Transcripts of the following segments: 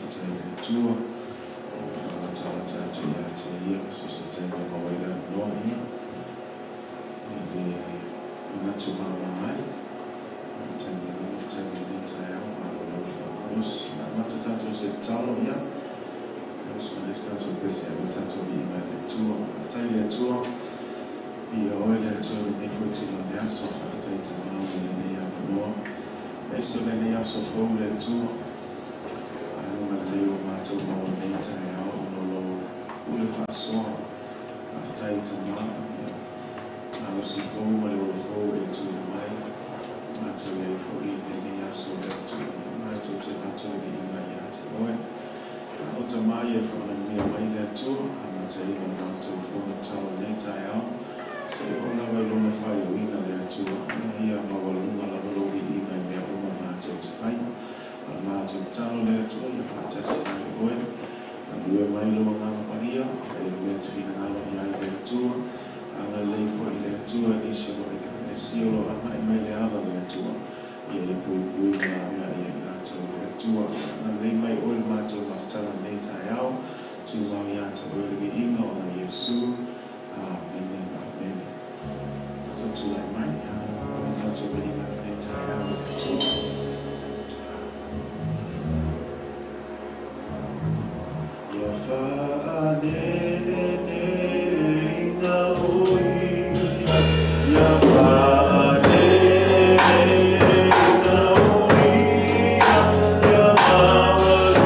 Faafetai i le Atua, ia, faalatalata atu ia te Ia so o se taimi e maua ai le avanoa, ia, e le manatu mama ai. A o le taimi lava o le taimi o lenei taeao, malo lava le faamalolosi. O le a amata tatou i se tatalo, ia, usu mai se tatou pese e ave le tatou viiga i le Atua. Faafetai i le Atua, viia oe le Atua i lenei foi itula o le aso. Faafetai Tama mo lenei avanoa, aemaise o lenei aso fou le Atua. Aluga lelei ua matou maua i lenei taeao ona o lou pule faasoa. Faafetai Tama, ia, malosi fou ma le ola fou e tuuina mai. Matou i ai foi i lenei aso le Atua, ia matou te avatu le viiga ia te oe. O Tama ia faamanuia mai le Atua, amataina o matou fonotaga o lenei taeao, seia oo lava i lona faaiuina le Atua, ia maualuga lava lou viiga i mea uma matou te fai. O le matou tatalo le Atua, ia faatasi mai oe, galue mai lou Agaga Paia, faia le mea e te finagalo i ai le Atua, agalelei foi le Atua i nisi o Ekalesia o lo o agai mai le ala le Atua, ia e puipui ma laveai ai latou le Atua. Agalelei mai oe i le matou mafutaga i lenei taeao, tumau ia te oe le viiga ona o Iesu. Amene ma amene. Tatou tulai mai, ave tatou viiga i lenei taeao i le Atua. Ia faaneeneeina o ia, ia faaneeneeina o ia, ia maualuga.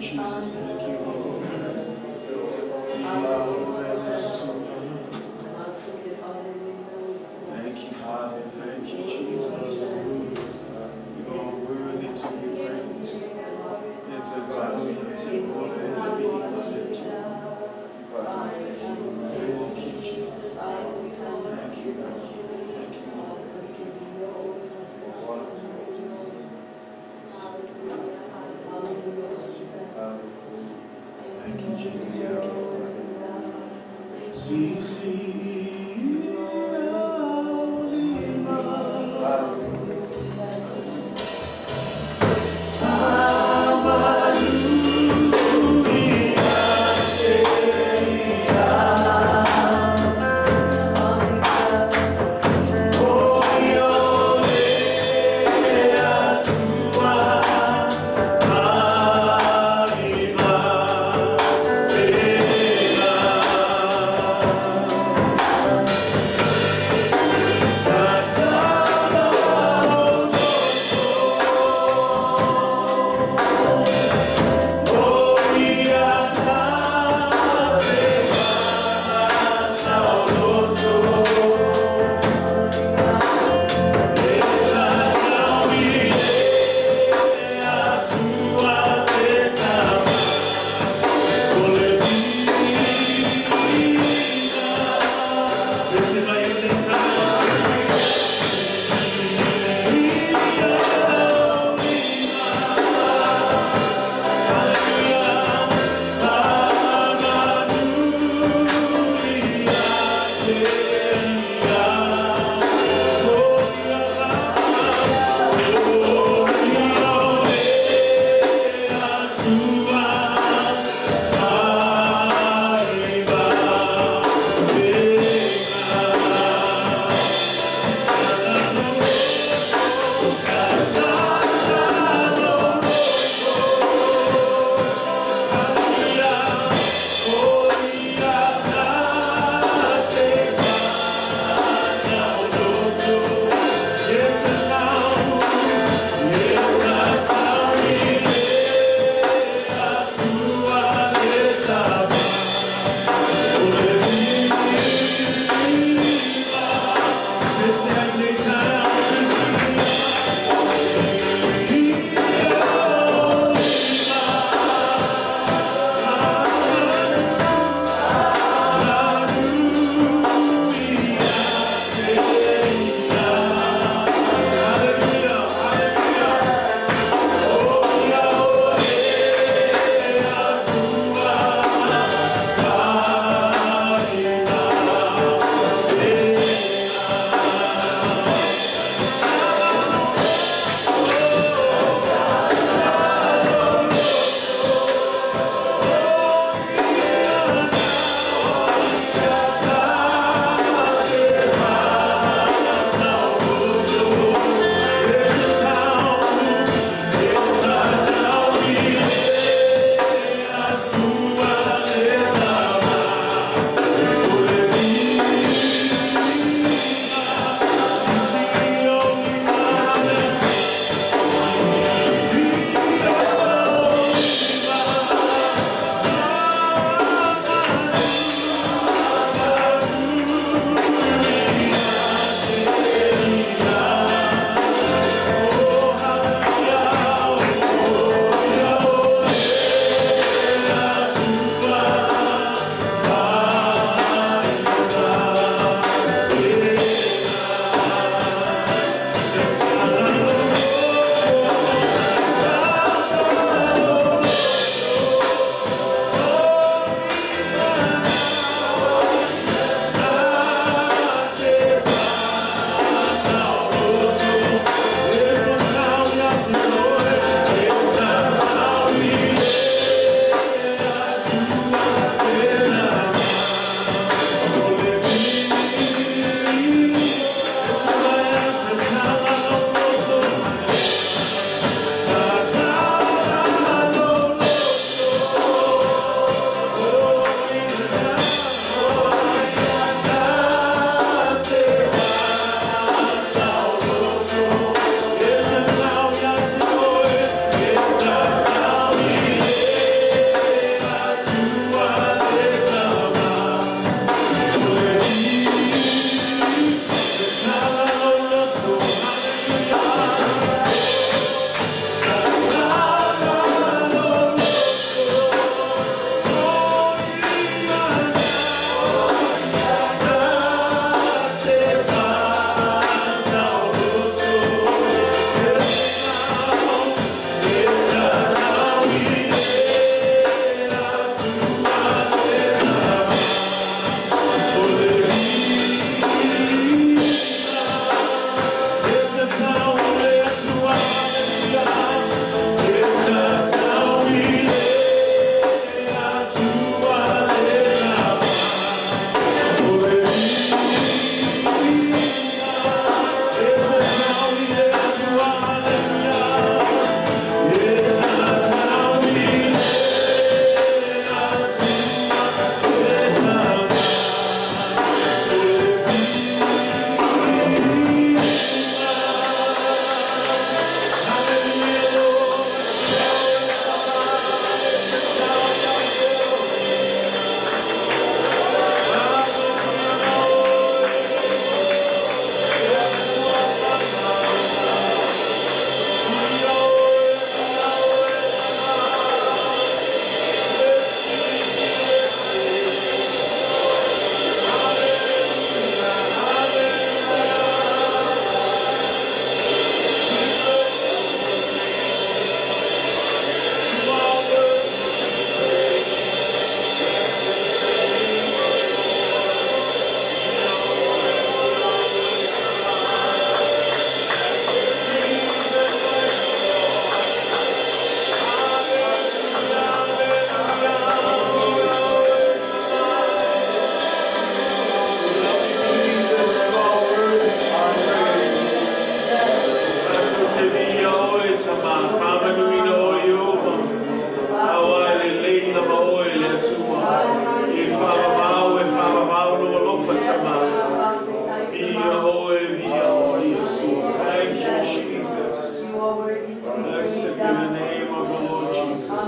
Jesus. Thank you, Lord. Thank you, Father. Thank you, Jesus. You are worthy to be praised. Thank you, Jesus. Thank you, God. Thank you, Lord. Thank you, Jesus. Thank you, Father. Si, si,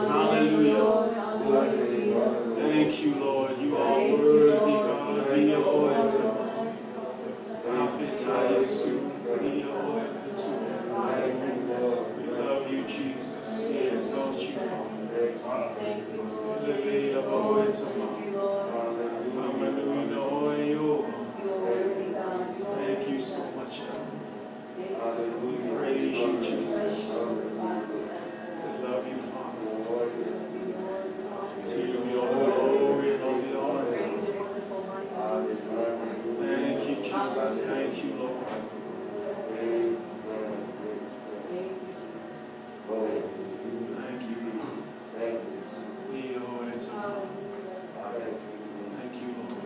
Jesus. Hallelujah. Thank you, Lord. You are worthy, God. Be We love you, Jesus. We exalt you, Father. Thank you so much, God. We praise you, Jesus. We love you, Father. To you be all the glory and all the honor. Thank you, Jesus. Thank you, Lord. Thank you, God. Thank you, Lord.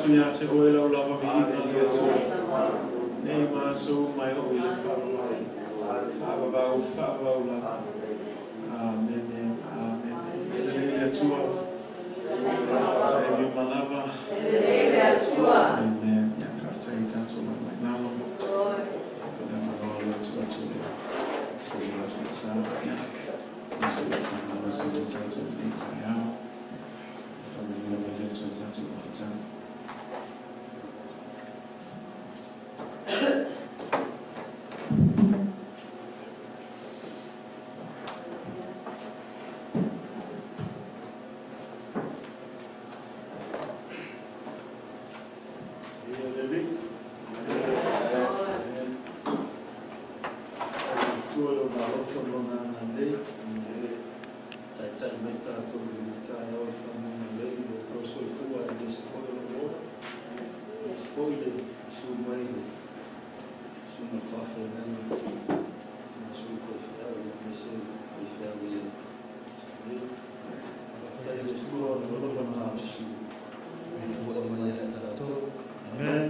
atu ia te oe lau lava viiga le Atua. Nei ma aso uma e oo i le faavavau. Faavavau, faavavau lava. Amene, amene. E lelei le Atua. Taimi uma lava. Amen. Ia, faafetai i tatou lava mai lalo. Le avanoa o le atu atu le soifua faasa. Ia, ma se ua faamalosi i tatou i lenei taeao. Faamanuia mai le Atua i tatou mafutaga. Ia le Alii. Amen. Faafetai i le Atua i Lona alofa ma Lona agalelei ina ia taitai mai tatou i lenei taeao i faguga lelei i lo outou soifua aemaise foi o lou ola, aemaise foi le susu mai le susuga i le faafeagaiga ma sui faifeau aemaise faifeau ia. Faafetai i le Atua ona ua lava le malosi e foai mai ia i tatou. Amen.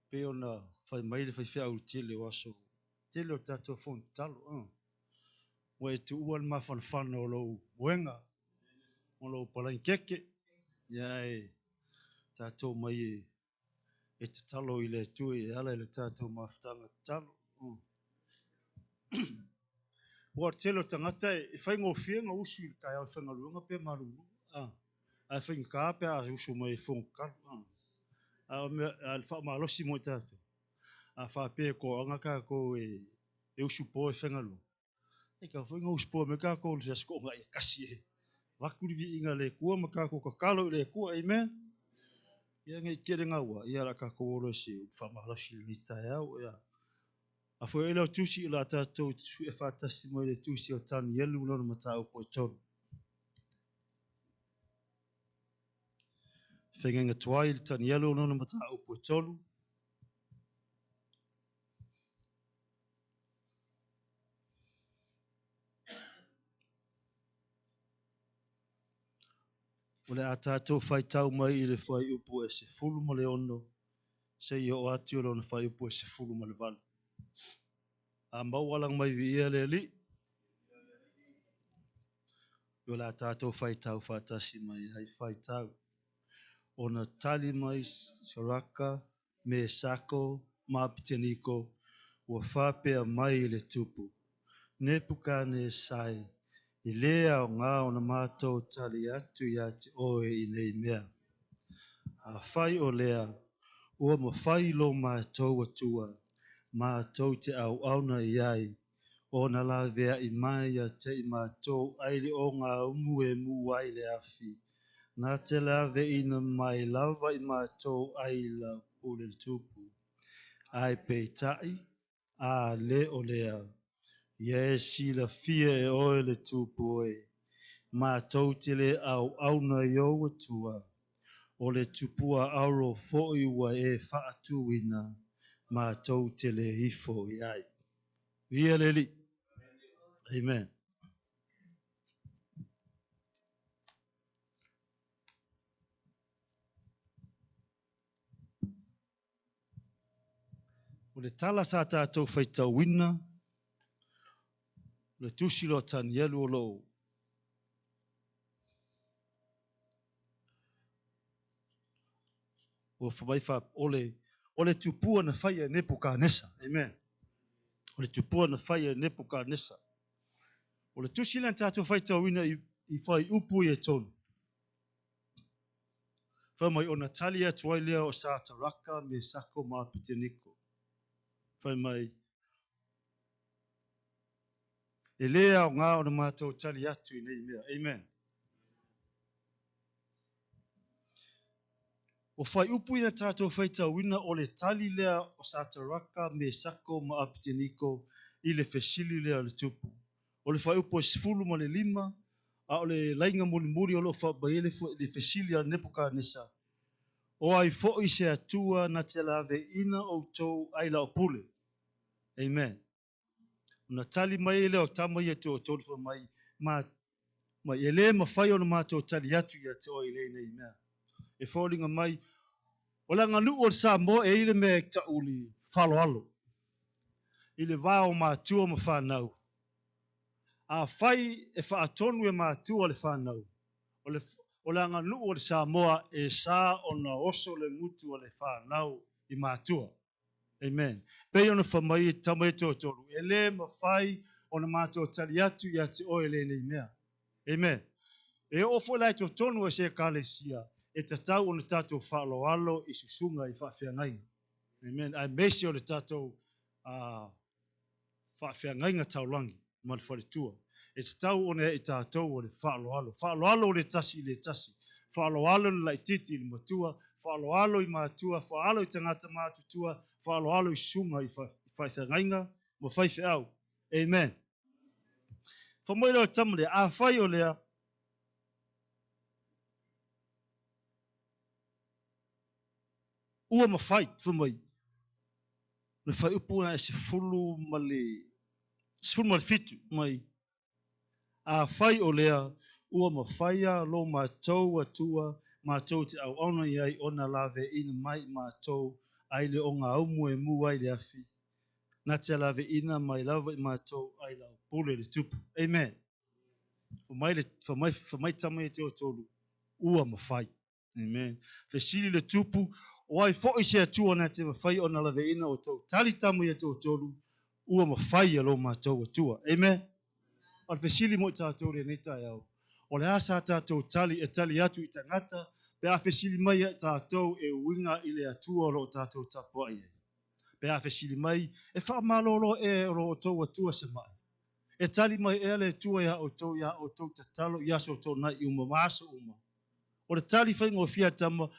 Pei ona fai mai le faifeau i le tele o aso, tele o tatou fono tatalo, ua e tuua le mafanafana o lou moega ma lou palagikeke, ia ae tatou mai e tatalo i le Atua e ala i le tatou mafutaga tatalo. Ua tele o tagata e faigofie ona usu i le taeao i faigaluega pe malulu, ae faigata pe a usu mai e fono tatalo. A o mea, a le faamalosi mo i tatou, a faapea e toaga tatou e usu po e faigaluega, e tatau foi ona usu po mai tatou i le Aso Toonai e tasi e avatu le viiga i le Atua ma tatou tatalo i le Atua. Amen. Ia nei tele gaua, ia o le a tatou o loa i se upu faamalosi i lenei taeao. Ia, a foi ai lau tusi o le a tatou sue faatasi mai le tusi o Tanielu lona mataupu e 3. Feagaiga tuai le Tanielu lona mataupu e 3. O le a tatou faitau mai i le fuaiupu e 16 seia oo atu i lona fuaiupu e 18. A maua lana mai viia le Alii, o le a tatou faitau faatasi mai ai faitau. Ona tali mai Saraka, Mesako ma Apiteniko, ua faapea mai i le tupu, Nepukanesai, e le aoga ona matou tali atu ia te oe i nei mea. Afai o lea, ua mafai lo matou Atua, matou te auauna i ai, ona laveai mai ia te i matou ai le ogaumu e mu ai le afi, na te laveina mai lava i matou ai lau pule le tupu. Ai peitai, a le o lea, ia e silafia e oe le tupu e, matou te le auauna i ou Atua, o le tupua auro foi ua e faatuina, matou te le ifo i ai. Viia le Alii. Amen. O le tala sa tatou faitauina, o le tusi loa Tanielu o loo ua fai fa o le tupua na faia e Nepukanesa. Amen. O le tupua na faia e Nepukanesa. O le tusi lea na tatou faitauina i fuaiupu i e 3. Fai mai ona tali atu ai lea o Sataraka, Mesako ma Apiteniko. Fai mai, e le aoga ona matou tali atu i nei mea. Amen. O fuaiupu ina tatou faitauina o le tali lea o Sataraka, Mesako ma Apiteniko i le fesili lea o le tupu. O le fuaiupu e 15, a o le laiga mulimuli o loo faamai ai le fesili a Nepukanesa. O ai foi se Atua na te laveina outou ai lau pule. Amen. Ona tali mai lea o tama ia toatolu fai mai, ma e le mafai ona matou tali atu ia te oe i lenei mea. E foliga mai, o le aganuu o le Samoa e i ai le mea e tau le faaaloalo i le va o matua ma fanau. Afai e faatonu e matua le fanau, o le aganuu o le Samoa e sa ona oso le gutu a le fanau i matua. Amen. Pei ona fai mai tama e toatolu, e le mafai ona matou tali atu ia te oe lenei mea. Amen. E oo foi la i totonu o se ekalesia, e tatau ona tatou faaaloalo i susuga i faafeagaiga. Amen. Aemaise o le tatou faafeagaiga taulagi ma le faletua. E tatau ona ia i tatou o le faaaloalo. Faaaloalo le tasi i le tasi. Faaaloalo le laitiiti i le matua. Faaaloalo i matua. Faaaloalo i tagata matutua. Faaaloalo i susuga i faafeagaiga ma faifeau. Amen. Fai mai lea o le tama lea, afai o lea, ua mafai, fai mai, le fuaiupu na e 17 mai, afai o lea, ua mafaia lo matou Atua matou te auauna i ai ona laveina mai i matou ai le ogaumu e mu ai le afi, na te laveina mai lava i matou ai lau pule le tupu. Amen. Fai mai tama ia toatolu, ua mafai. Amen. Fesili le tupu, o ai foi se Atua na te mafai ona laveina o tou tali tama ia toatolu, ua mafai e lo matou Atua. Amen. O le fesili mo i tatou lenei taeao, o le a sa tatou tali e tali atu i tagata, pe a fesili mai ia i tatou e uiga i le Atua o lo o tatou tapuai ai. Pe a fesili mai, e faamalolo ea e lo outou Atua se mai. E tali mai ea le Atua ia outou ia outou tatalo i aso toonai uma ma aso uma. O le tali faigofie a tama,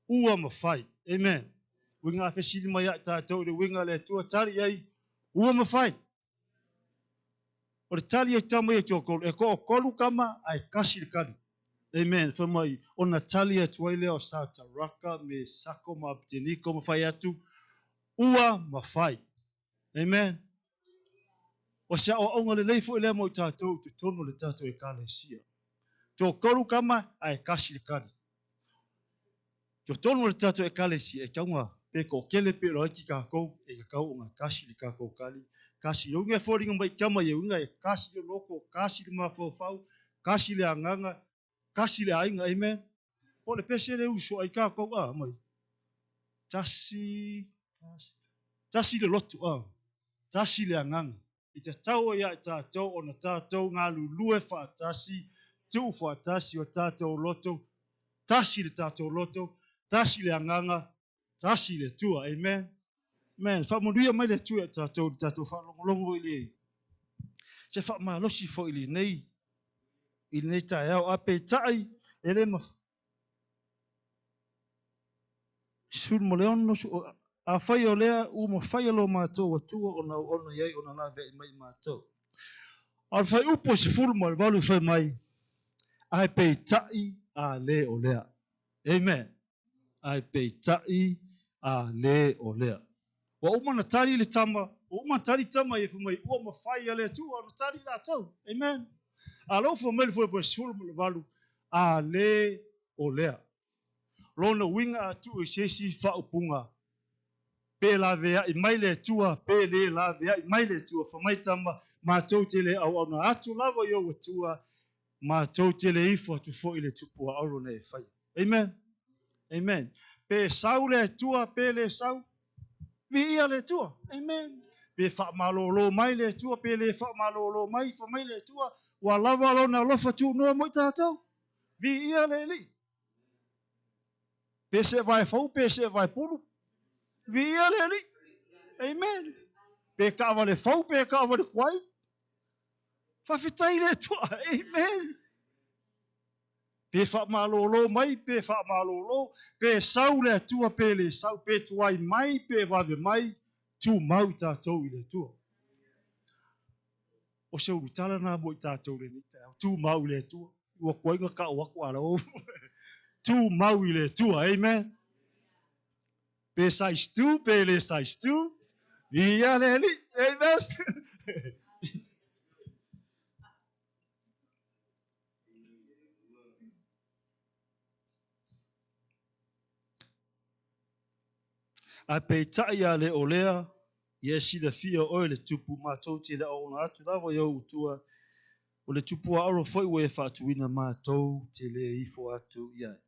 ua mafai. Amen. Uiga a fesili mai ia i tatou i le uiga a le Atua, tali i ai, ua mafai. O le tali ai tama ia toakolu, e toatolu tama ae tasi le tali. Amen. Fai mai, ona tali atu ai lea o Sataraka, Mesako ma Abediniko ma fai atu, ua mafai. Amen. O se aoaoga lelei foi lea mo i tatou i totonu o le tatou ekalesia. Toatolu tama ae tasi le tali. Totonu o le tatou ekalesia e tauga pe toatele pe laiti tatou, e tatau ona tasi le tatou tali. Tasi le uiga e foliga mai tama ia uiga e tasi le loto, tasi le mafaufau, tasi le agaga, tasi le aiga. Amen. Po o le pese le uso ai tatou a mai. Tasi, tasi, tasi le loto a, tasi le agaga. I tatau ai ia i tatou ona tatou galulue faatasi, tuu faatasi o tatou loto, tasi le tatou loto, tasi le agaga, tasi le Atua. Amen. Amen. Faamanuia mai le Atua ia i tatou, le tatou faalogologo i le se faamalosi foi i lenei taeao. A peitai, e le 16, afai o lea, ua mafai e lo matou Atua ona auauna i ai ona laveai mai i matou. A o le fuaiupu e 18 i fai mai, ae peitai a le o lea. Amen. Ae peitai a le o lea. Ua uma na tali le tama, ua uma na tali tama ia fai mai, ua mafai e le Atua ona tali latou. Amen. A lou fai mai le fuaiupu e 18, a le o lea. Lona uiga a tuu i se isi faaupuga, pe laveai mai le Atua, pe le laveai mai le Atua, fai mai tama, matou te le auauna atu lava i ou Atua, matou te le ifo atu foi i le tupu auro na e faia. Amen. Amen. Pe sau le Atua, pe le sau, viia le Atua. Amen. Pe faamalolo mai le Atua, pe le faamalolo mai, fai mai le Atua, ua lava lona alofa tunoa mo i tatou. Viia le Alii. Pe se vae fou, pe se vae pulu. Viia le Alii. Amen. Pe taavale fou, pe taavale tuai. Faafetai le Atua. Amen. Pe faamalolo mai, pe faamalolo, pe sau le Atua, pe le sau, pe tuai mai, pe vave mai, tumau i tatou i le Atua. O se ulutala na mo i tatou lenei taeao. Tumau i le Atua. Ua tuai na tau atu a lau. Tumau i le Atua. Amen. Pe size 2, pe le size 2. Viia le Alii. Amen. Ae peitai a le o lea, ia e silafia oe le Tupu, matou te le auauna atu lava i ou tua, o le Tupu aoro foi ua e faatuina matou te le ifo atu i ai.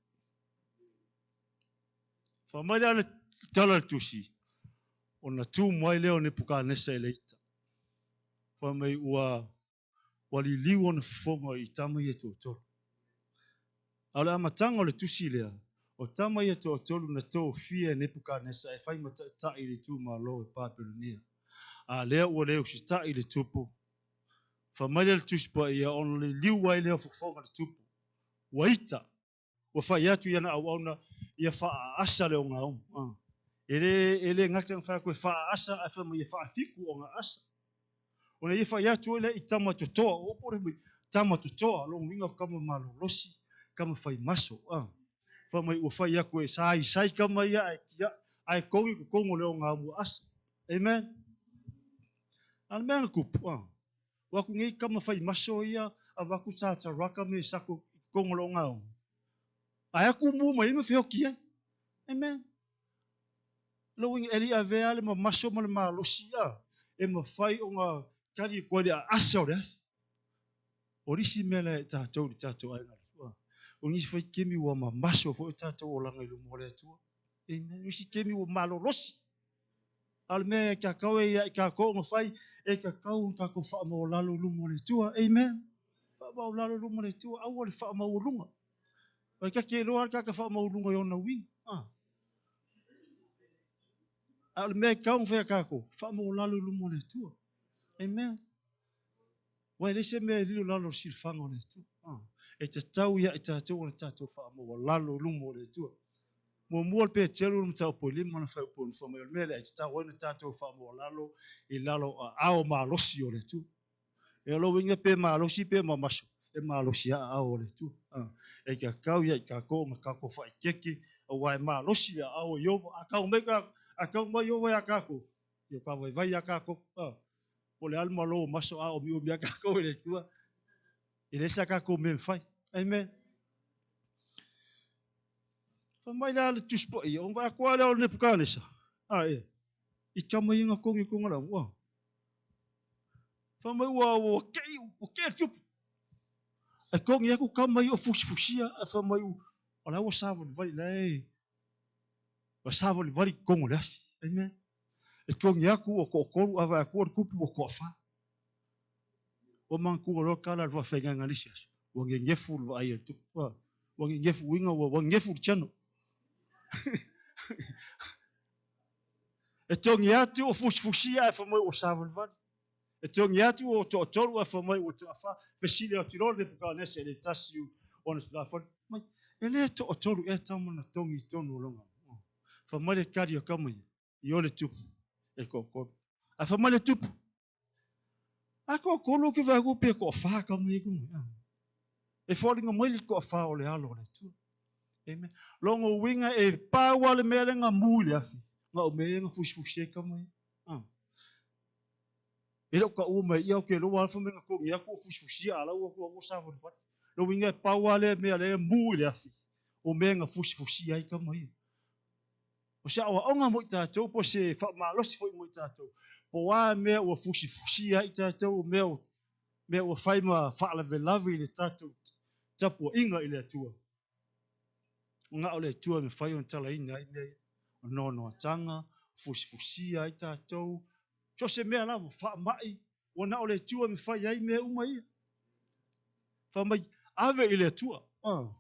Fai mai lea le tala a le tusi, ona tu mai lea o Nepukanesa i le ita. Fai mai ua ua liliu ona fofoga i tama ia toatolu. A o le amataga o le tusi lea, o tama ia toatolu na tofia e Nepukanesa e fai ma taitai i le itumalo i Papelonia. A lea ua le usitai i le tupu. Fai mai lea le Tusi Paia, ona liliu ai lea o fofoga i le tupu. Ua ita, ua fai atu i ana auauna ia faaasa le ogaoga. E le, e le gata na fai atu e faaasa, ae fai mai ia faafitu ogaasa. Ona ia fai atu ai lea i tama totoa, o upu lea mai, tama totoa, lona uiga o tama malolosi, tama fai maso. Fai mai ua fai atu e saisai tama ia ae kia, ae togi i totonu o le ogaoga asa. Amen. A o le mea na tupu, ua atu nei tama fai maso ia, avatu sa taraka me sako i totonu o le ogaoga. Ae atu mu mai ai ma feoti ai. Amen. Lona uiga e le i avea le mamaso ma le malosi a e mafai ona tali atu ai le aasa o le afi. O le isi mea lea i tatou i le tatou aiga le O nisi foi kemi ua mamaso foi o tatou olaga i luma o le Atua. Amen. O nisi kemi ua malolosi. A o le mea e kakau e ia i kākou ona fai, e kakau ona kākou faamaualalo i luma o le Atua. Amen. Faamaualalo i luma o le Atua, aua le faamaualuga. Vai ka ke loa ka ka faamaualuga i ona uiga. Ah. A o le mea e tatau ona fai a kākou, faamaualalo i luma o le Atua. Amen. Ua e leai se mea e lilo i lalo o le silafaga o le Atua. Ah. E tatau ia i tatou ona tatou faamaualalo i luma o le Atua. Muamua le Peteru le mataupu e lima na faaiupu ona fai mai o le mea lea e tatau ai ona tatou faamaualalo i lalo o aao malosi o le Atua. E o lou uiga pe malosi pe mamaso, e malosi a aao o le Atua. E kakau ia i kākou ona kākou faaeteete, aua e malosi le aao o Ieova. A kau mai ka, a kau mai Ieova iā kākou, ia ka vaivai iā kākou. Po o le a le malo o maso a omiomi iā kākou e le Atua. E leai sa kākou mea e mafai. Amen. Fai mai la le Tusi Paia, ona vaai atu lava lea o Nepukanesa, a e, i tama ia na togi i kona lau, ua. Fai mai ua, ua kei, ua kei le tupu. Ae togi atu tama ia o fusifusia, ae fai mai, o la ua savalivali la e, ua savalivali i totonu o le afi. Amen. E togi atu ua toatolu, ae vaai atu o le tupu ua toafa. Ua manatua loa tala a le faafeagaiga i le isi aso, ua nenefu le vaai a le tupu. Ua nenefu uiga ua nenefu le channel. E togi atu o fusifusia ae fai mai ua savalivali. E togi atu o toatolu ae fai mai ua toafa. Fesili atu loa le Nepukanesa i le tasi o ana tulafale, mai, e le toatolu ea tama na togi i totonu o lona. Fai mai le tali a tama ia, i o le tupu, e toatolu. Ae fai mai le tupu, A toatolu ou te vaai atu pe toafa tama ia i luga. E foliga mai le toafa o le alo o le Atua. Amen. Lona uiga e pau lava le mea lea na mu i le afi, na o mea ia na fusifusi ai tama ia. Ah. E le o taua mai ia, ou te iloa ua fai mai na togi atu o fusifusia a la ua ua savalivali. Lona uiga e pau lava lea mea lea e mu i le afi, o mea na fusifusia ai tama ia. O se aoaoga mo i tatou, po o se faamalosi foi mo i tatou, po o a mea ua fusifusia ai i tatou, o mea, mea ua fai ma faalavelave i le tatou tapuaiga i le Atua. O na o le Atua e mafai ona talaina ai mea ia. O noanoataga, fusifusia ai tatou, so o se mea lava, faamai, ua na o le Atua e mafai ai mea uma ia. Fai mai, ave i le Atua. Ah.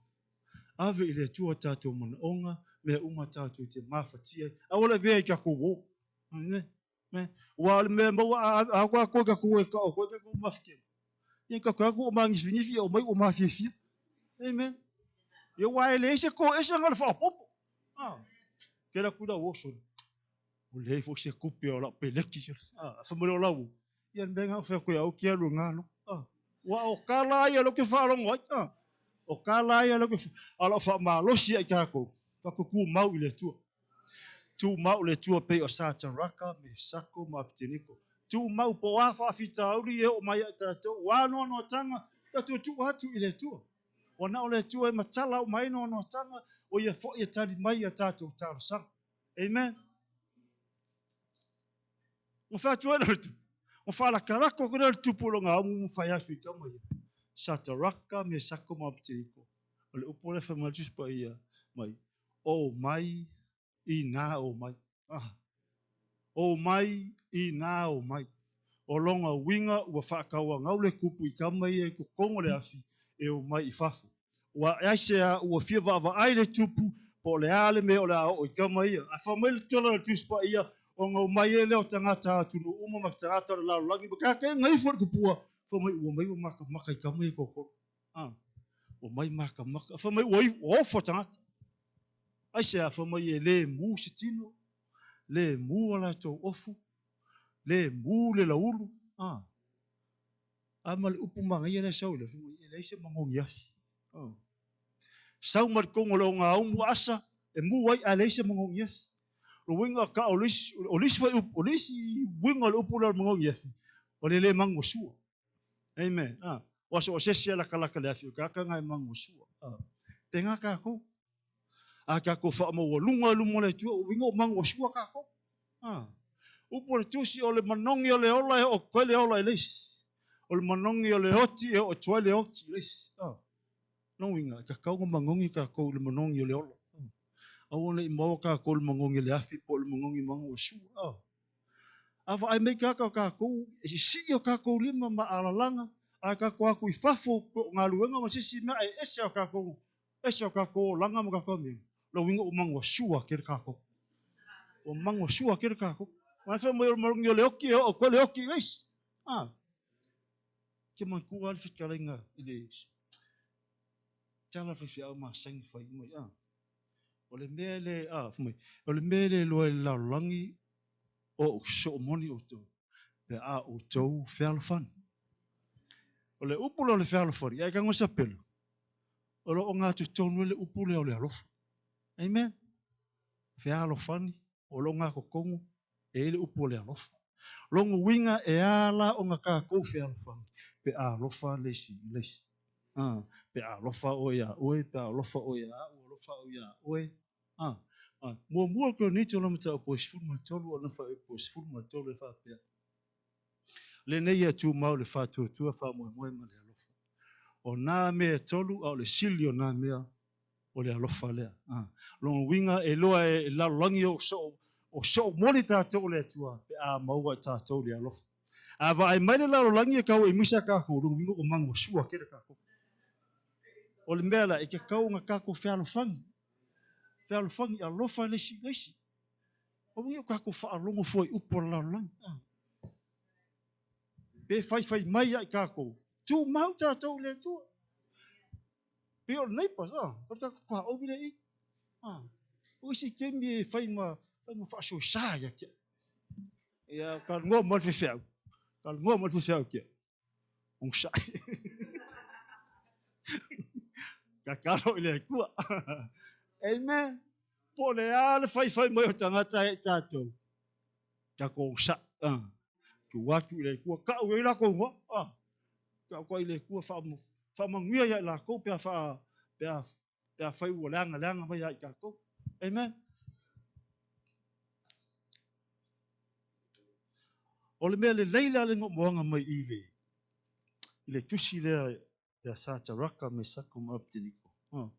Ave i le Atua tatou manaoga, mea uma tatou te mafatia ai. Aua le avea i tatou uō. Amen. Aua o le mea e maua a atu a koe tatou e kao koe tatou mafatia. Ia tatou atu o manifinifī o mai o mafiafia. Amen. Ia aua e leai se toese na o le faaopoopo. Ah. Ke la ku lau oso. Ua leai foi se tupe o lau peleti. Ah, fai mai o lau. Ia le mea na fai atu au ke alu ngalo. Ah. Ua o ka la ia lo ke faalogo ai. Ah. O ka la ia lo ke a lau faamalosi ai kākou. Kākou tumau i le Atua. Tumau i le Atua pei o Sataraka, Mesako ma Apeteneko. Tumau po o a faafitauli e oo mai ia i tatou, ua anoanoataga, tatou tuu atu i le Atua. Ua na o le Atua e matala uma ai noanoataga, o ia foi e tali mai ia tatou talosaga. Amen. Ona fai atu ai lea o le tupu, ona faalakalaka atu lea o le tupu o lona aumu ma fai atu i tama ia, Sataraka, Mesaka ma Apeteniko. O le upu lea fai mai le Tusi Paia mai, O mai i nā o mai. Ah. O mai i nā o mai. O lona uiga ua faatauagau le tupu i tama ia i totonu o le afi e o mai i fafo. Ua aisea ua fia vaavaai le tupu po o le a le mea o le a oo i tama ia. Ae fai mai le tala o le Tusi Paia, ona omai ai lea o tagata atunuu uma ma tagata o le lalolagi ma tagata e gaifo i le tupua, fai mai ua omai ua makamaka i tama ia e toatolu. Ah, ua omai makamaka. Fai mai ua ofo tagata. Aisea? Fai mai e le mu se tino, le mu a latou ofu, le mu le laulu. Ah. A ma le upu manaia lea e sau i le afi, e leai se magogi afi. Oh. Sau ma le tonu o le ogaumu asa, e mu ai, ae leai se magogi afi. O le uiga ka o le isi, o le isi foi upu, o le isi uiga o le upu lea o le magogi afi, o le le magu o sua. Amen. Ah. O aso o se isi e lakalaka le afi, o ka aka ngai magu o sua. Ah. Pēnā kākou. A kākou whaamaualuga i luma o le Atua, o uiga o magu o sua kākou. Ah. Upu o le Tusi, o le manogi o le ola e oo atu ai le ola i le isi. O le manogi o le oti e oo atu ai le oti i le isi. Ah. Lona uiga, e tatau ona manogi kākou i le manogi o le ola. Ah. Aua ne i maua kākou i le manogi o le afi po o le manogi magu o sua. Ah. A vaai mai kākau kākou, e sisii o kākou lima ma alalaga, a kākou aku i fafo po o galuega ma se isi mea e ese o kākou, ese o kākou olaga ma kākou amio. Lona uiga ua magoasua tele kākou. Ua magoasua tele kākou. Mai fai mai o le manogi o le oki e oo atu ai le oki i le isi. Ah. Ke manatua le fetalaiga i le tala faifeau masani fai mai, ah. O le mea le, ah, fai mai, o le mea le iloa e le lalolagi o ou soo moni outou, pe a outou fealofani. O le upu lea o le fealofani, ae tago sapelu, o lo o gatotonu ai le upu lea o le alofa. Amen. Fealofani, o lo o gatotonu e i ai le upu o le alofa. Lona uiga e ala ona kākou fealofani, pe a alofa le isi i le isi. Ah, pe a alofa oe iā oe, pe a alofa oe iā au, alofa au iā oe. Ah, ah, muamua o Korinito lona mataupu e 13, o lona faaiupu e 13 e faapea, Lenei ia tumau le faatuatua, faamoemoe ma le alofa. O nā mea e tolu, a o le sili o nā mea, o le alofa lea. Ah, lona uiga e iloa e lalolagi o soo, o soo moni tātou o le Atua, pe a maua e tātou le alofa. A vaai mai le lalolagi e kau e misa kākou, lona uiga o magoasua kele kākou. O le mea la, e tatau ona kākou fealofani. Fealofani, alofa le isi i le isi. Aua o kākou faalogo fua i upu o le lalolagi. Ah. Pe faifai mai ia i kākou, tumau tātou i le Atua. Pei o le neighbors, ah, o le tatou tuaoi le i. Ah, o isi taimi e fai ma, fai ma faasoesa ia te au. Ia, ka ngoa mo le fefeau. Ka ngoa mo le fefeau te au. Onosai. Tatalo i le Atua. Amen. Po o le a le faifai mai o tagata ia i tatou. Tatou onosai. Ah. Tuu atu i le Atua. Tau i ai latou igoa. Ah. Tau atu ai i le Atua faamanuia ia i latou pe a fa pe a pe a fai ua leaga leaga mai ia i tatou. Amen. O le mea lelei la le moaga mai i le i le tusi lea ia Sataraka, Mesaka ma Abediniko. Oh.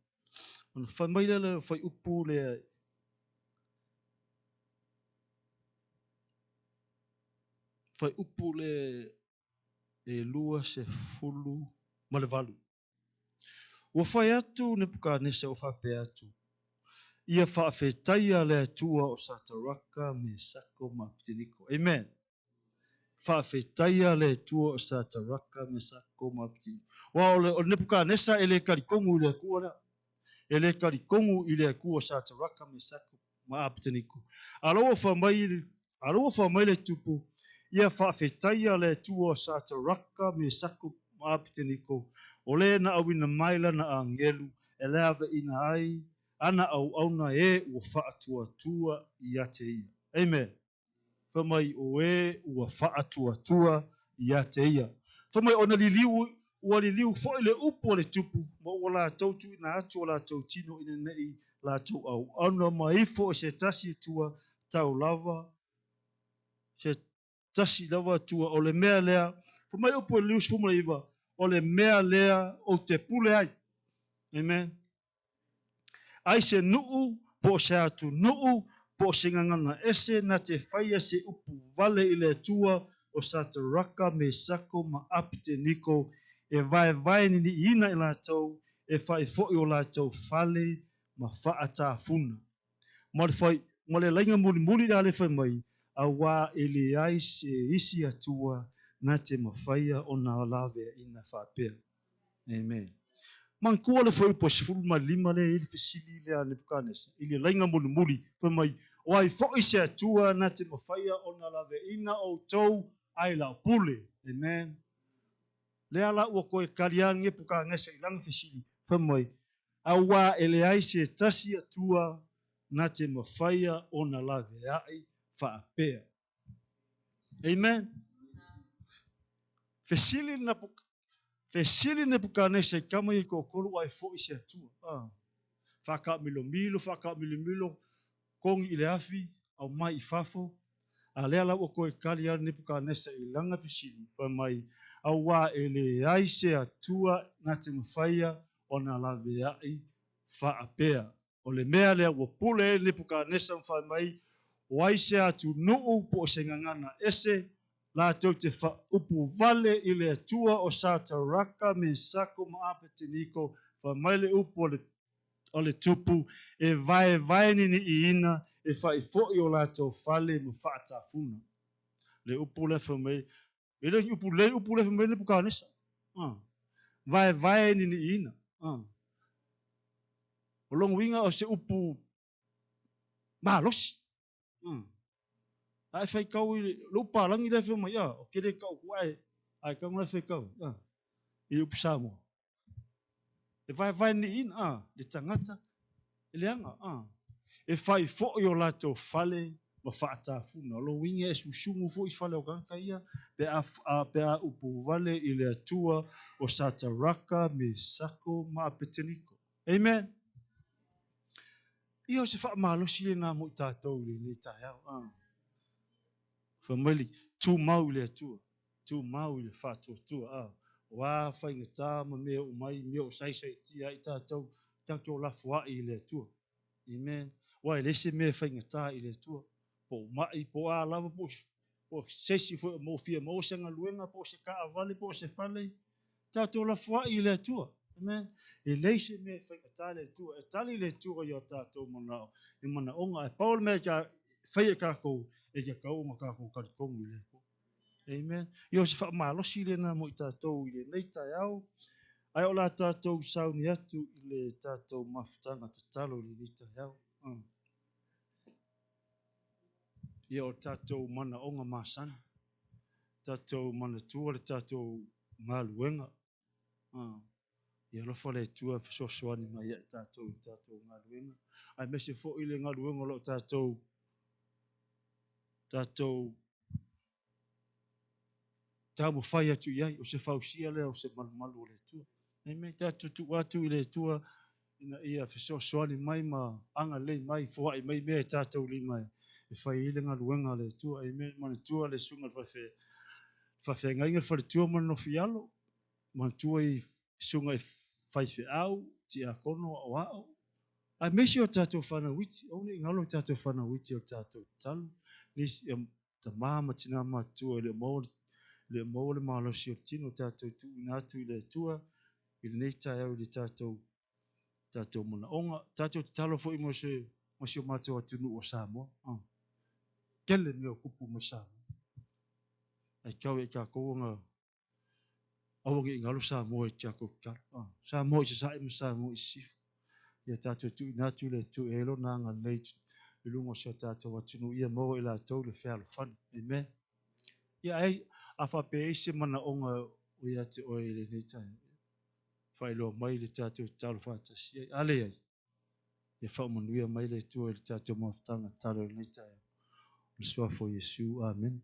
Ona fai mai lea le fuaiupu lea fuaiupu le e 28. Ua fai atu Nepukanesa ua faapea atu, Ia faafetaia le Atua o Sataraka, Mesako ma Abediniko. Amen. Faafetaia le Atua o Sataraka, Mesako ma Abediniko. Aua o le, o le Nepukanesa e le talitonu i le Atua lea. E le talitonu i le Atua o Sataraka, Mesako ma Abediniko. A o la ua fai mai, a o la ua fai mai le Tupu, Ia faafetaia le Atua o Sataraka, Mesako ma Abediniko, o le na auina mai lana agelu e leaveina ai ana auauna e ua faatuatua ia te ia. Amen. Fai mai o e ua faatuatua ia te ia. Fai mai ona liliu, ua liliu foi le upu a le Tupu, ma ua latou tuuina atu o latou tino ina nei latou auauna ma ifo i se tasi Atua tau lava, se. Tasi lava Atua. O le mea lea, fai mai upu e 29, o le mea lea ou te pule ai. Amen. Ai se nuu, po o se atunuu, po o se gagana ese na te faia se upu vale i le Atua o Sataraka, Mesako ma Apeteniko, e vaevae niniiina i latou, e fai foi o latou fale ma faatafuna. Ma le fai, ma le laiga mulimuli la le fai mai, auā e leai se isi Atua na te mafaia ona laveaiina faapea. Amen. Manatua le fuaiupu e 15 lea e i ai le fesili lea a Nepukanesa i le laiga mulimuli, fai mai, O ai foi se Atua na te mafaia ona laveaiina outou ai lau pule? Amen. Lea la ua toe tali lava Nepukanesa i lana fesili, fai mai, Auā e leai se tasi Atua na te mafaia ona laveai faapea. Amen. Fesili na fesili Nepukanesa i tama ia i toatolu ai foi se Atua. Ah. Whakaamilomilo, whakaamilomilo, kongi i le afi, au mai i fafo. A lea la ua toe tali a Nepukanesa i lana fesili, fai mai, auā e leai se Atua na te mafaia ona laveai faapea. O le mea lea ua pule ai Nepukanesa ma fai mai, o ai se atunuu po o se gagana ese, latou te faaupu vale i le Atua o Sataraka, Mesako ma Apeteniko, fai mai le upu o le Tupu, e vaevae niniiina, e fai foi o latou fale ma faatafuna. Le upu lea fai mai, e le upu le upu lea fai mai Nepukanesa. Ah. Vaevae niniiina. Ah. O lona uiga o se upu malosi. A e faitau i le upu palagi lea fai mai, o ke le tau ku ae, ae tau le faitau, i upu Samoa. E vaevae niiina, le tagata, e leaga, E fai foi o latou fale ma faatafuna. O lona uiga e susugu foi fale o tagata ia, pe a upu vale i le Atua o Sataraka, Mesako ma Apeteniko. Amen. Ia o se faamalosi lenā mo i tatou i lenei taeao. Ah. Fai mai le tumau i le Atua, tumau i le faatuatua. Ah. O a faigata ma mea o mai, mea o saisaitia ai tatou, tatou lafoai i le Atua. Amen. Ua e le se mea faigata i le Atua. Po o mai, po o a lava, po o se isi foi o maofia maua se galuega, po o se taavale, po o se fale, tatou lafoai i le Atua. Amen. E leai se mea e faigata i le Atua. E tali le Atua i o tatou manao, i manaoga. E pau le mea e fai e tatou, e tatau ona tatou talitonu i le Atua. Amen. Ia o se faamalosi lenā mo i tatou i lenei taeao. Ae o la tatou sauni atu i le tatou mafutaga tatalo i lenei taeao. Ia o tatou manaoga masani, tatou manatua le tatou galuega. Ia alofa le Atua e fesoasoani mai ia i tatou i tatou galuega. Aemaise foi le galuega o lo o tatou taumafai atu i ai, o se fausia lea o se malumalu o le Atua. Amen. Tatou tuu atu i le Atua ina ia fesoasoani mai ma agalelei mai, foai mai mea e tatou lima e fai ai le galuega a le Atua. Amen. Manatua le susuga i le faafeagaiga, le faletua ma le nofialo. Manatua i susuga i faifeau, tiakono, aoao. Aemaise o tatou fanau iti, aua ne i galo i tatou fanau iti o tatou tatalo. Nisi tama ma tina matutua e le o maua le malosi o le tino, tatou tuuina atu i le Atua i lenei taeao i le tatou manaoga. Tatou tatalo foi mo si o matou atunuu o Samoa. Tele mea o tupu mai Samoa. Ai tau e tatou ona aua ne i galo Samoa i tatou tatalo. Samoa i Sasae ma Samoa i Sisifo. Ia tatou tuuina atu i le Atua e lona agalelei i luga o si o tatou atunuu ia maua i latou le fealofani. Amen. Ia ai a faapea ai se manaoga o ia te oe i lenei taeao, faailoa mai le tatou tatalo faatasi ai. A leai, ia faamanuia mai le Atua i le tatou mafutaga tatalo i lenei taeao. O le suafa o Iesu. Amen.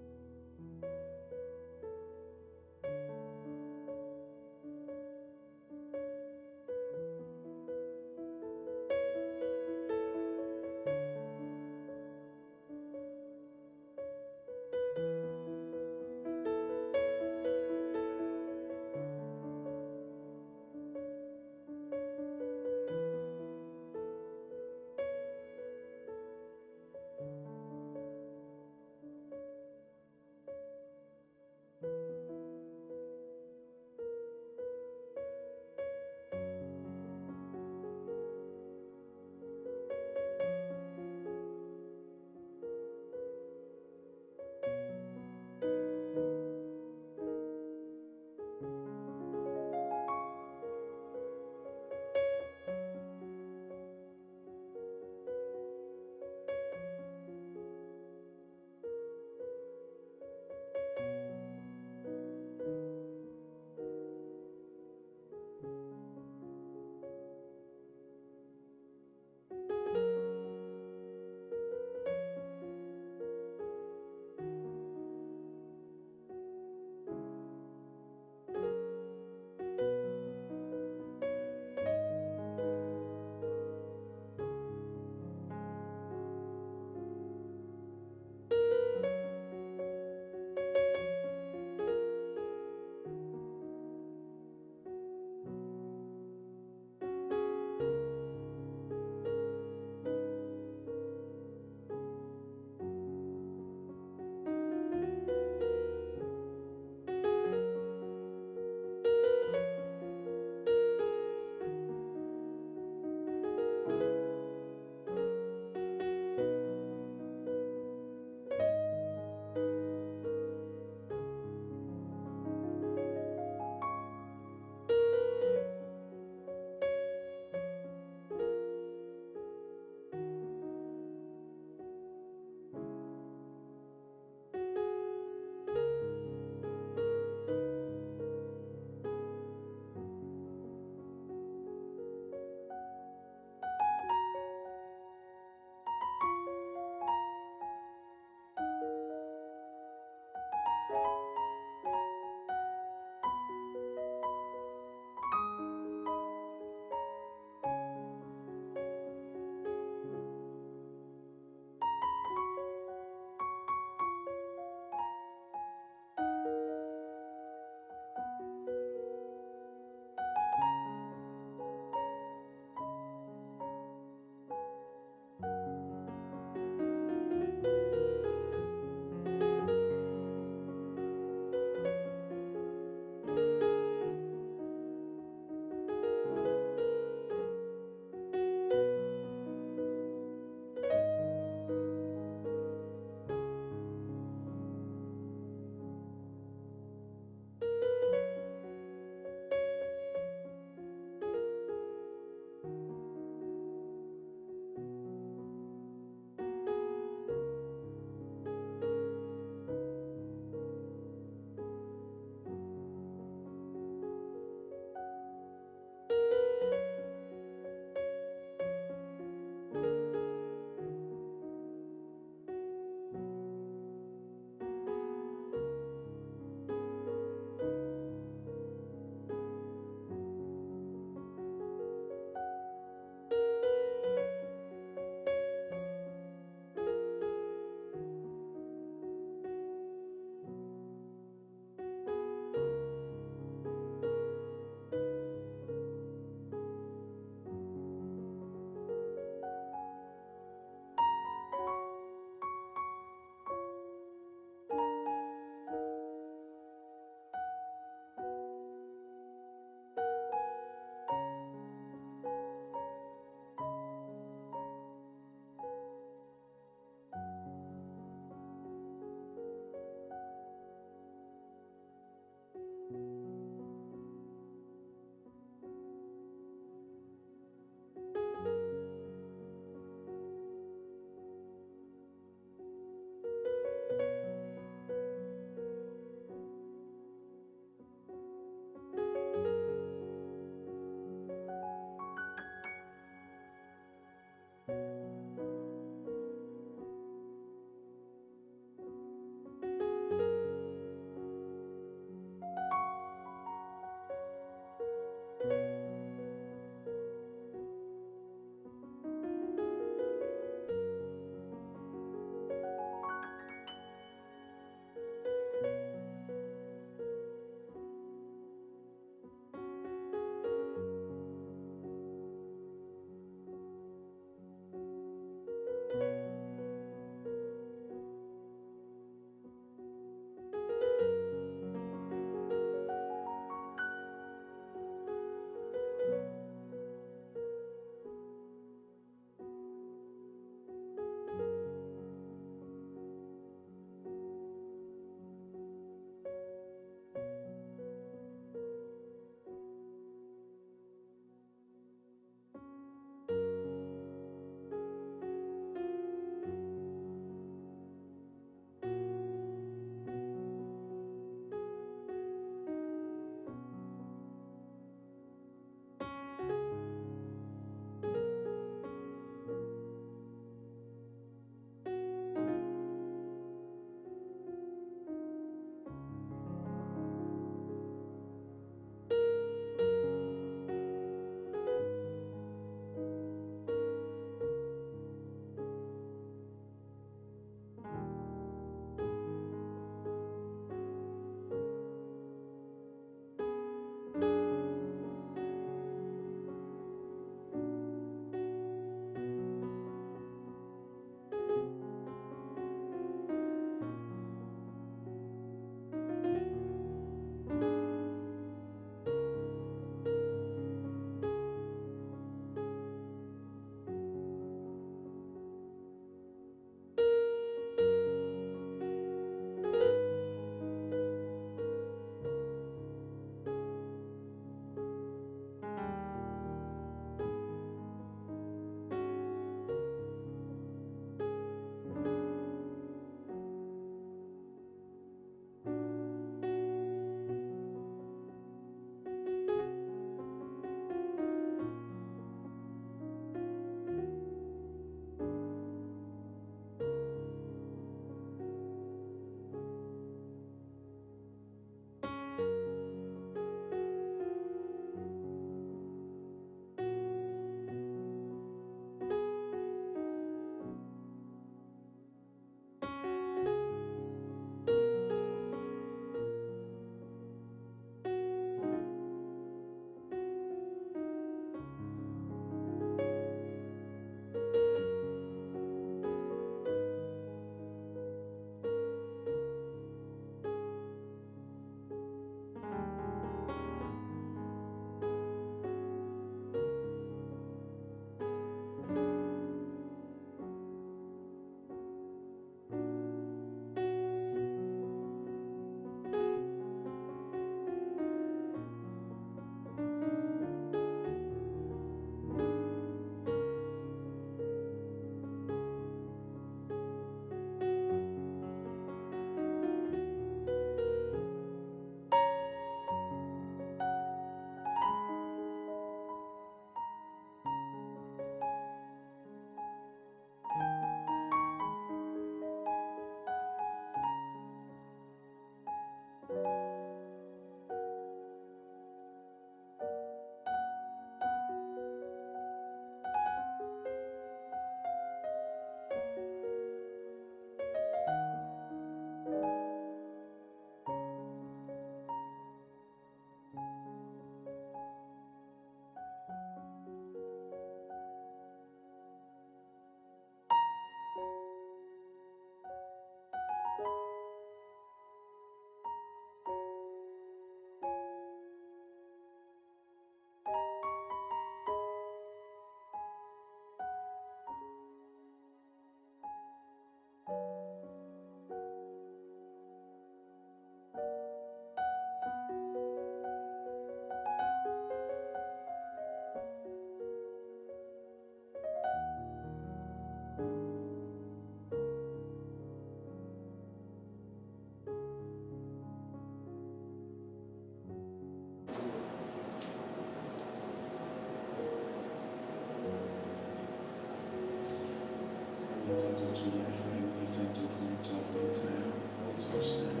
Tatou tulai faaiuina le tatou fonotaga i lenei taeao. Let's all stand.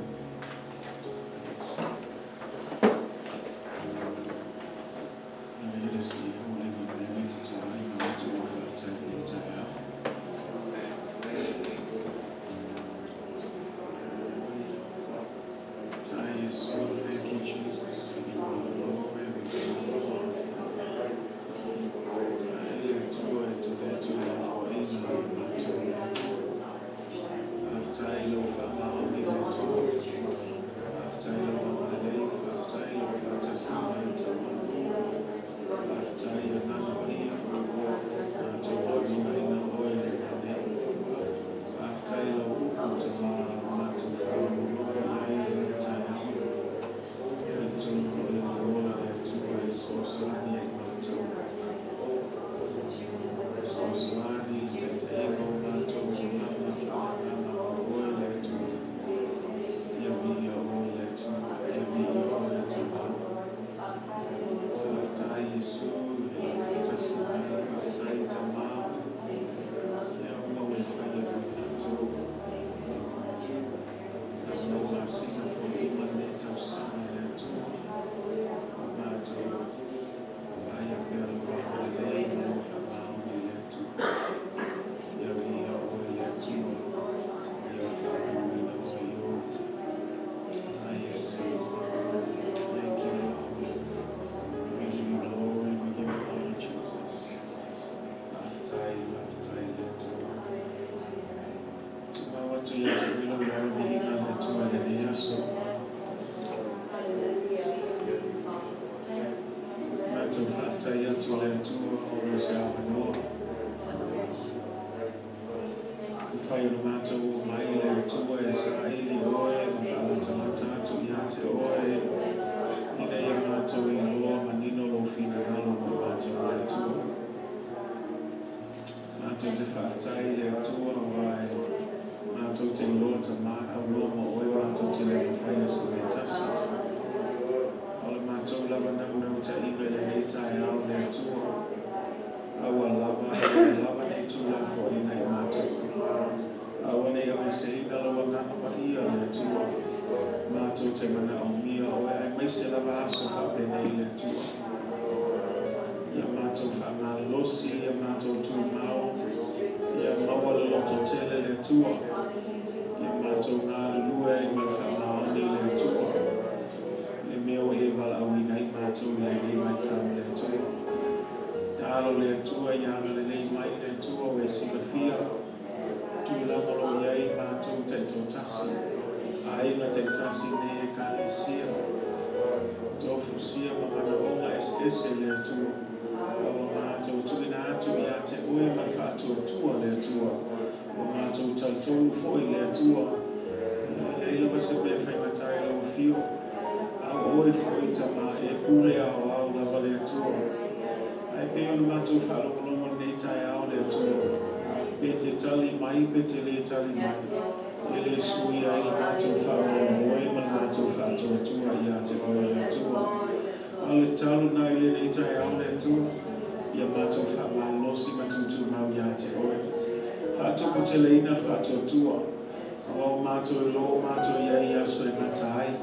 Please. Na le se ifo le ma te tulai ma matou lau faafetai i lenei taeao. Tai Yesu, thank you, Jesus. We give you all the glory, we give you all the honor. Tai le Atua e te le Atua la foaiina i matou le Atua. Faafetai lau faamaoni le Atua. Faafetai lau agalelei, faafetai lau faatasi mai Tama. Faafetai Agaga Paia, matou laulimaina oe i le mea nei. Faafetai lau upu Tama, matou faalogologo i ai i lenei taeao. Talitonu foi o le ola le Atua e fesoasoani ai matou. Fesoasoani i le taitaiga o matou olaga faaleagaga ma oe le Atua. Ia viia oe le Atua, ia viia oe Tama. Faafetai Iesu i lau faatasi mai, faafetai Tama. Ia uma ua e faia mo i matou. Na mai masina foi uma lenei tausaga i le Atua. Matou vaaia pea lou agalelei ma lou faamaoni i le Atua. Ia viia oe le Atua. Ia faamanuina oe i o. Tai Iesu. Thank you, Father. We give you glory and we give you honor, Jesus. Faafetai, faafetai le Atua. Tumau atu ia te oe lau lawa viiga le Atua i lenei aso. Matou faafetai atu le Atua ona o se avanoa. Mafai ona matou oo mai le Atua e saili oe ma faalatalata atu ia te oe ina ia matou iloa manino lou finagalo mo i matou le Atua. Matou te faafetai i le Atua aua e matou te iloa Tama auloa ma oe matou te le mafaia se mea tasi. O le matou lava naunautaiga i lenei taeao le Atua. Aua lava, aua lava nei tuulafoaiina i matou. Aua nei aveseina lau Agaga Paia le Atua. Matou te manaomia oe aemaise lava aso faapenei le Atua. Ia matou faamalolosi, ia matou tumau, ia maua le lototele le Atua. Ia matou galulue ai ma le faamaoni le Atua. Le mea ua e valaauina ai matou i lenei vaitau le Atua. Taalo le Atua ia agalelei mai le Atua ua e silafia. Tulaga o lo o i ai matou taitoatasi. Aiga taitasi nei Ekalesia. Tofusia ma manaoga eseese le Atua. A ua matou tuuina atu ia te oe ma le faatuatua le Atua. Ua matou talitonu foi le Atua. Ia leai lava se mea faigata i lau afio. A o oe foi Tama e pule aoao lava le Atua. Ae pei ona matou faalogologo lenei taeao le Atua. Pe te tali mai, pe te le tali mai. E le suia ai le matou faamoemoe ma le matou faatuatua ia te oe le Atua. A o le tatalo na i lenei taeao le Atua. Ia matou faamalolosi ma tutumau ia te oe. Faatuputeleina le faatuatua. Aua ua matou iloa ua matou i ai i aso e gata ai.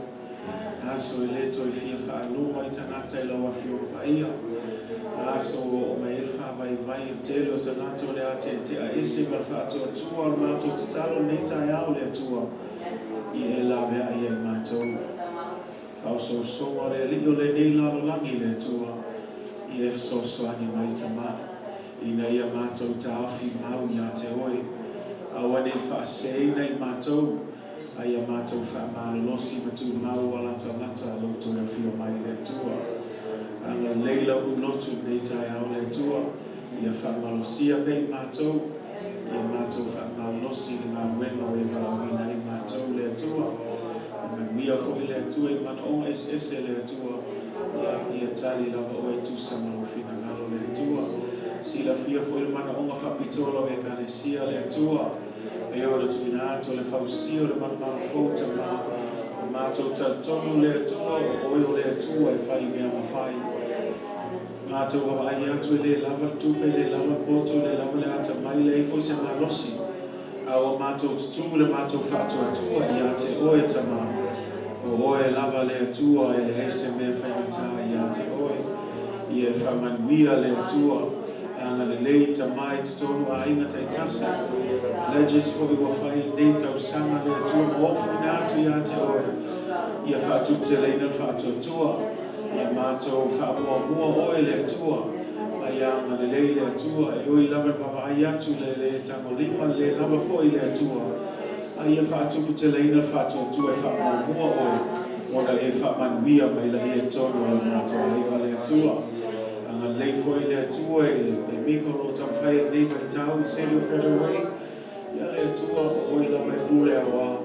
Aso e le toe fia faalogo ai tagata i lau Afioga Paia. Aso ua oo mai ai le faavaivai i le tele o tagata o le a teetea ese ma le faatuatua o le matou tatalo lenei taeao le Atua i e laveai ai matou. Faaosoosoga o le Alii o lenei lalolagi le Atua i e fesoasoani mai Tama ina ia matou taofi mau ia te oe. Aua ne i faaseseina i matou, a ia matou faamalolosi ma tumau ua latalata lou toe afio mai le Atua. Agalelei lau nuu lotu i lenei taeao le Atua, ia faamalosia pea i matou, ia matou faamalolosi i le galuega ua e valaauina ai matou le Atua. Ma manuia foi le Atua i manaoga eseese le Atua, ia tali lava oe e tusa ma lou finagalo le Atua. Silafia foi le manaoga faapitoa o lau Ekalesia le Atua, e ona tuuina atu o le fausia o le malumalu fou Tama. O matou talitonu le Atua, o oe o le Atua e fai mea mafai. Matou vaavaai atu e le lava le tupe, le lava le poto, le lava le atamai, leai foi se malosi. A ua matou tutū le matou faatuatua ia te Oe, Tamā. O Oe lava le Atua e leai se mea faigata ia te Oe. Ia e faamanuia le Atua. Agalelei, Tamā, i totonu aiga taitasi. Pledges foi ua fai i lenei tausaga le Atua ma ofoina atu ia te Oe. Ia faatuputeleina le faatuatua. Ia matou faamuamua Oe le Atua. Ma ia agalelei le Atua. E ui lava i le vaavaai atu i le le tagolima le le lava foi le Atua. A ia faatuputeleina le faatuatua e faamuamua Oe. Ona e faamanuia mai laia i totonu o le matou aiga le Atua. Agalelei foi le Atua i le pemika o lo o taumafai i lenei vaitau i City of Federal Way. Ia le Atua, o Oe lava e pule aoao.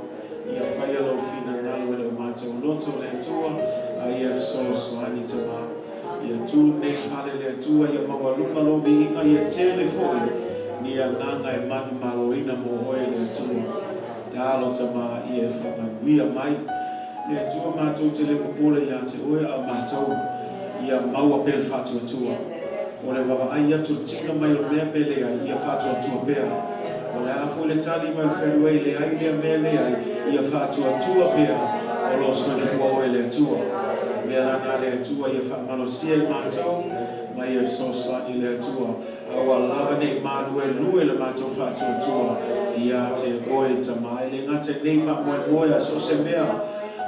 Ia faia lou finagalo e le o matou loto le Atua, a ia fesoasoani, Tamā. Ia tu lenei fale le Atua, ia maualuga lou viiga, ia tele foi ni agaga e manumaloina mo Oe le Atua. Talo, Tamā, ia e faamanuia mai. Le Atua, matou te le popole ia te Oe, a o matou ia maua pea le faatuatua. O le vaavaai atu le tino mai o le mea pe leai, ia faatuatua pea. O le a foi le tali mai o le Federal, leai lea mea leai, ia faatuatua pea o lo o soifua Oe le Atua. Mea lana le Atua ia faamalosia i matou, ma ia fesoasoani le Atua. A ua lava nei maluelue le matou faatuatua ia te Oe, Tamā. E le gata i nei faamoemoe a so o se mea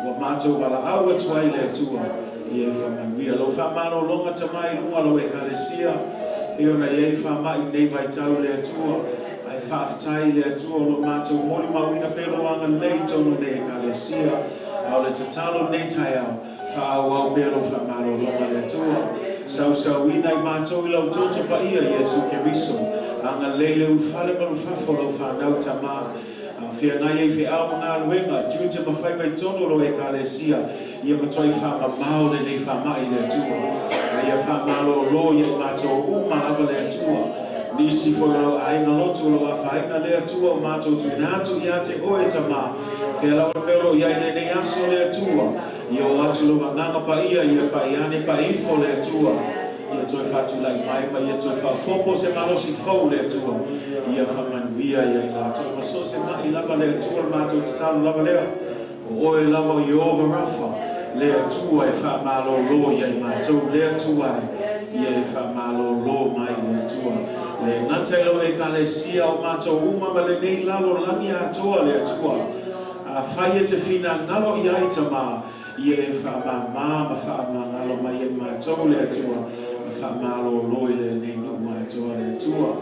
ua matou valaau atu ai le Atua, ia e faamanuia. Lau faamalologa, Tamā, i luga o lau Ekalesia, pei ona i ai le faamai i lenei vaitau le Atua, ae faafetai i le Atua o lo o matou molimauina pea lou agalelei i totonu o nei Ekalesia. A o le tatalo lenei taeao, faaauau pea lau faamalologa le Atua. Sausauina i matou i lau toto paia Iesu Keriso. Agalelei le ulufale ma ulufafo o lau fanau, Tamā. A o feagai ai feau ma galuega, tiute ma faiva i totonu o lau Ekalesia, ia matuai faamamao lenei faamai le Atua. A ia faamalolo ia i matou uma lava le Atua. Nisi foi o lau aiga lotu o lo o afaina le Atua o matou tuuina atu ia te Oe, Tamā. Fea lava le mea o lo o i ai lenei aso le Atua, ia oo atu lou agaga paia, ia pai ane pai ifo le Atua. Ia toe faatulai mai ma ia toe faaopoopo se malosi fou le Atua. Ia faamanuia ia i latou ma so o se ma'i lava le Atua, le matou tatalo lava lea. O Oe lava o Ieova Rafa, le Atua e faamalolo ia i matou, le Atua e, ia e faamalolo mai le Atua. Le gata i lau Ekalesia o matou uma ma lenei lalolagi atoa le Atua. Afai e te finagalo i ai, Tamā, ia e faamāmā ma faamagalo mai ia i matou le Atua, ma faamalolo i lenei nuu atoa le Atua.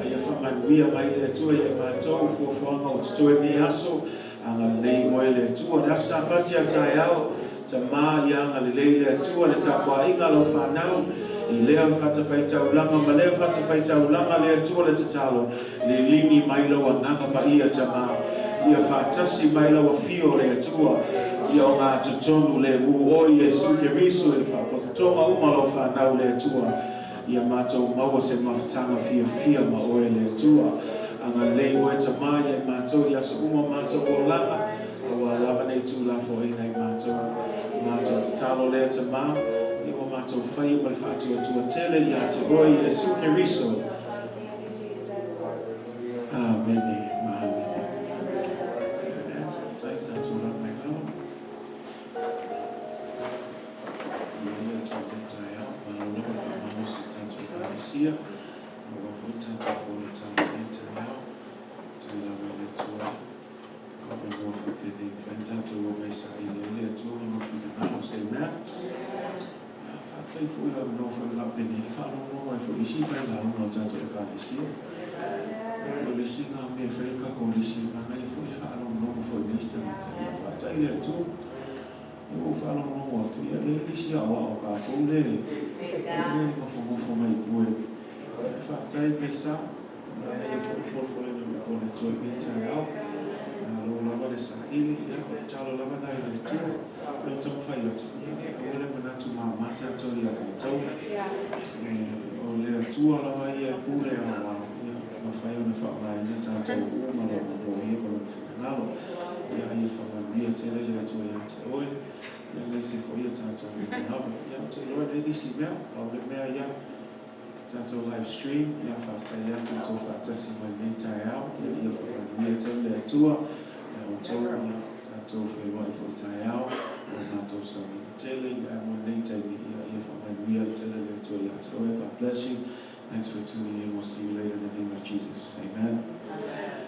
A ia faamanuia mai le Atua ia i matou fuafuaga o totoe lenei aso. Agalelei Oe le Atua. Le aso Sapati a taeao, Tamā, ia agalelei le Atua le tapuaiga a lau fanau i lea fatafaitaulaga ma lea fatafaitaulaga le Atua le tatalo, liligi mai lau agaga paia, Tamā. Ia faatasi mai lau afio le Atua, ia ogatotonu lemu Oe Iesu Keriso i le faapotopotoga uma o lau fanau le Atua. Ia matou maua se mafutaga fiafia ma Oe le Atua. Agalelei Oe, Tamā, ia i matou i aso uma o matou olaga, aua lava nei tuulafoaiina i matou. Matou tatalo lea, Tamā, ia ua matou faia ma le faatuatua tele ia te Oe Iesu Keriso. Amene ma amene. Amen. Faafetai, tatou lagi mai lalo. Ia le Atua i lenei taeao, malo lava le faamalosi i le tatou Ekalesia, aua foi le tatou fonotaga i lenei taeao. Faafetai lava i le Atua ua avanoa faapenei mafai ona tatou omai saili ai le Atua ma lona finagalo. Say amen. Faafetai foi o avanoa foi faapenei e faalogologo ai foi isi failauga o tatou Ekalesia. Po o le isi na mea e fai le Kakolisi, manaia foi le faalogologo foi i nisi tagata. Ia faafetai i le Atua. Ia ua ou faalogologo atu, ia e i ai le isi aoao a tatou le le nofonofo mai i tua. Ia faafetai Pesa, manaia foi le folafolina o le upu a le Atua i lenei taeao. Malo lava le saili, ia o le tatalo lava lena i le Atua. Ia o taumafai atu, ia aua le manatu mama tatou ia tatou. O le Atua lava ia e pule aoao, ia mafai ona faaaogaina tatou uma lona loia ma lona finagalo. Ia ia faamanuia tele le Atua ia te oe, ia aemaise foi ia tatou uma lava. Ia ou te iloa e leai nisi mea, pau le mea ia. Tatou live stream, ia, faafetai atu i tou faatasi mai lenei taeao. Ia faamanuia tele le Atua ia outou. Ia, tatou feiloai foi taeao o matou sauniga tele. Ia, mo lenei taimi, ia faamanuia tele le Atua ia te oe. God bless you. Thanks for tuning in. We'll see you later in the name of Jesus. Amen. Amen.